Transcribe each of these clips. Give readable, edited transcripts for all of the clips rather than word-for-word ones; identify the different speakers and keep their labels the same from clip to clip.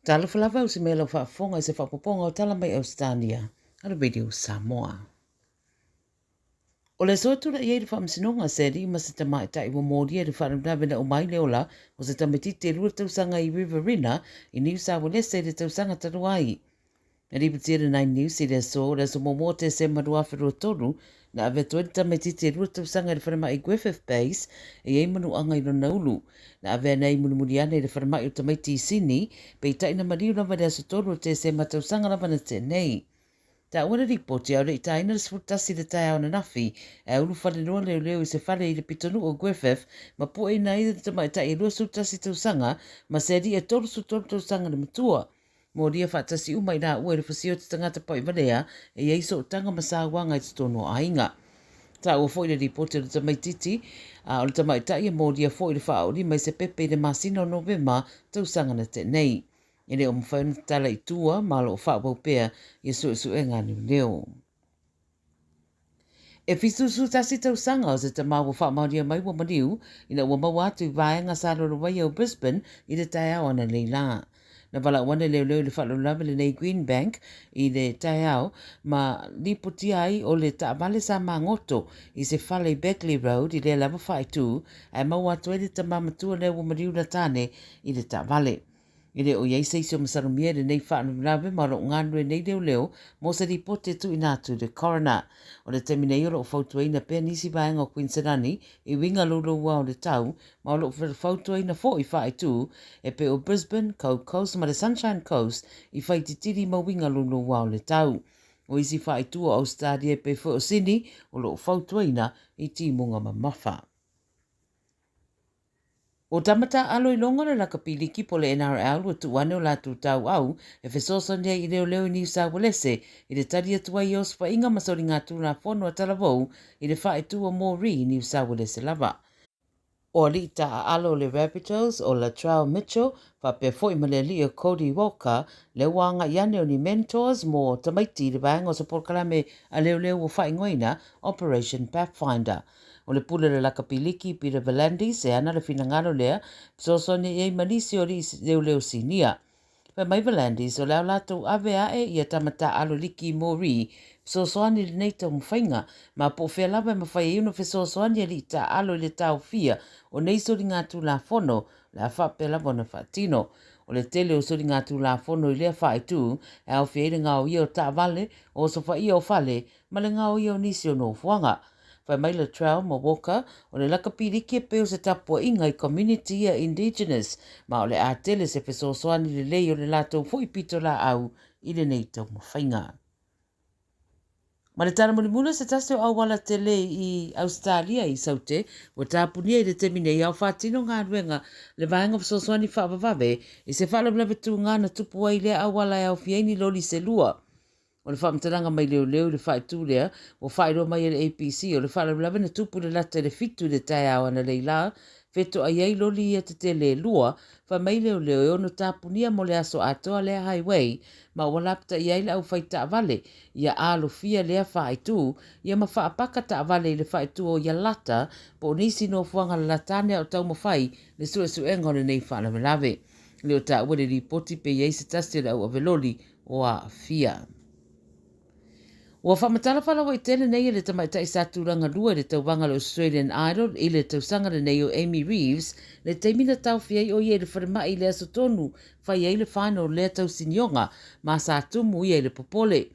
Speaker 1: Talofa lava au se mea lau faafofoga i se faaopoopoga o tala mai Ausetalia a le Radio Samoa. O le aso e tulai ai le faamasinoga se alii ma se tamaitai ua molia i le faalavelave na uma ai le ola o se tamaitiiti e 2 tausaga i Riverina i Niu Sauelese i le tausaga talu ai. Na lipotia e le Nine News i le aso, le aso muamua o Tesema 2023, na ave atu ai le tamaitiiti e 2 tausaga i le falemai Griffith Base e i ai manuaga i lona ulu. Na ave ane ai mulimuli ane i le falemai o tamaiti i Sini, peitai na maliu lava i le aso 3 o Tesema tausaga lava na tea nei. Taua le lipoti, a o le i taina le 11 i le taeao ananafi, e ulufale loa leoleo i se fale i le pitonuu o Griffith ma pueina ai le tamaitai e 21 tausaga ma se alii e 33 tausaga le matua. Molia faatasi uma i laua i le fusia o te tagata paʻivalea e i ai sootaga ma sauaga i totonu o aiga. Taua foi le lipoti o le tamaititi, a o le tamaitai e molia foi i le faaolima i se pepe i le masina o Novema tausaga na tea nei. E le o mafai ona tatala i tua ma o lo o faaauau pea ia suesuega a leoleo. E 71 tausaga o se tama ua faamaonia mai ua maliu ina ua maua atu i vaega sa lolovaia o Brisbane i le taeao ananei lā. Na valaau ane leoleo i le faalavelave lenei Greenbank i le taeao ma lipotia ai o le taavale sa magoto i se fale i Beckley Road i lea lava faaitu ae maua atu ai le tama matua lea ua maliu la tane i le taavale. E le o i ai se isi o masalomia i lenei faalavelave ma o lo o galulue nei leoleo mo se lipoti e tuuina atu i le Coroner. O le taimi nei o lo o fautuaina pea nisi vaega o Kuiniselani i uiga louloua o le tau ma o lo o fautuaina foi faaitu e pei o Brisbane, Gold Coast ma le Sunshine Coast i faititili ma uiga louloua o le tau. O isi faaitu o Ausetalia e pei foi o Sini o lo o fautuaina i timuga mamafa. Ua tama taaalo i loga le lakapi liki po le NRL ua tuu ane o latou tauau e fesoasoani ai i leoleo i Niu Sauelese i le tali atu ai i osofaiga ma soligatulafono a talavou i le faaitu o Moree i Niu Sauelese lava. O alii taaalo o le Rabbitohs o Latrell Mitchell faapea foi ma le alii o Cody Walker lea ua agai ane o ni mentors mo tamaiti i le vaega o se polokalame a leoleo ua faaigoaina Operation Pathfinder. O le pule o le lakapi liki Peter V'landys e ana le finagalo lea, fesoasoani i ai ma nisi o alii leoleo sinia. Fai mai V'landys o le a latou ave ae ia tama taaalo liki Moree fesoasoani i lenei taumafaiga, ma po o fea lava e mafai ai ona fesoasoani alii taaalo i le taofia o nei soligatulafono o le a faapea lava ona faatino. O le tele o soligatulafono i lea faaitu e aofia ai le gaoia o taavale, o osofaia o fale ma le gaoia o nisi o nofoaga. Fai mai Latrell ma Walker, o le lakapi liki e pei o se tapuaiga i community ia Indigenous, ma o le a tele se fesoasoani lelei o le latou foi pitolaau i lenei taumafaiga. Ma le tala mulimuli o se tasi o auala tele i Ausetalia i Saute, ua tapunia i le taimi nei a o faatino galuega le vaega fesoasoani faavavave i se faalavelave tuga na tupu ai lea auala e aofia ai ni loli se lua. O le faamatalaga mai leoleo i le faaitu lea, ua faailoa mai e le ABC, o le faalavelave na tupu i le lata i le 7 i le taeao analeila la, fetoai ai loli ia tetele e lua, fai mai leoleo e ono tapunia mo le aso atoa lea highway, ma ua lapataia ai le aufai taavale ia alofia lea faaitu, ia ma faapaka taavale i le faaitu o Yalata po o nisi nofoaga lalata ane a o taumafai le suesuega o lenei faalavelave. E le o taua i le lipoti pe i ai se tasi o le auave loli o aafia. Ua faamatala faalauaitele nei e le tamaitai sa tulaga lua i le tauvaga o le Australian Idol i le tausaga lenei o Amy Reeves le taimi na taofi ai o ia i le falemai i le aso tonu fai ai le final o lea tausinioga ma sa tumu ia i le popole.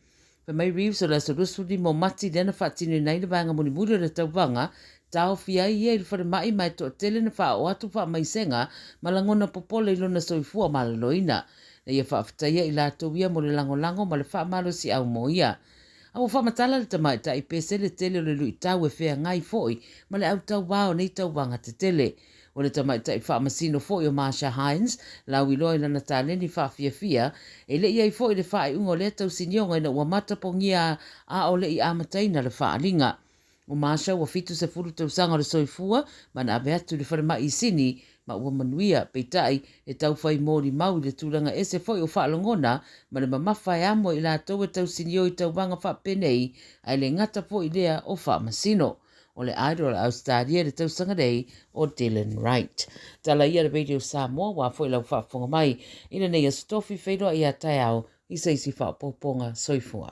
Speaker 1: Fai mai Reeves o le aso 25 o Mati lea na faatinoina ai le vaega mulimuli o le tauvaga, taofi ai ia i le falemai ma e toatele na faaoo atu faamaisega ma lagona popole i lona soifua maloloina. Na ia faafetaia i latou ia mo le lagolago ma le faamalosiau mo ia. A ua faamatala le tamaitai pese le tele o le luitau e feagai foi ma le autauā o nei tauvaga tetele. O le tamaitai faamasino foi o Marcia Hines, lauiloa i lana taleni faafiafia, e le i ai foi le faaiuga o lea tausinioga ina ua matapogia a o le i amataina le faaaliga. O Marcia ua 70 tausaga o le soifua ma na ave atu i le falemai i Sini ma ua manuia, peitai e taufai molimau i le tulaga ese foi o faalogona ma le mamafa e amo e i latou e tausinio i tauvaga faapenei, ae le gata foi lea o faamasino. o le Idol a Ausetalia i le tausaga nei o Dylan Wright. Tala ia le Radio Samoa aua foi lau faafofoga mai i lenei Aso Tofi feiloai ia taeao i se isi faaopoopoga. Soifua.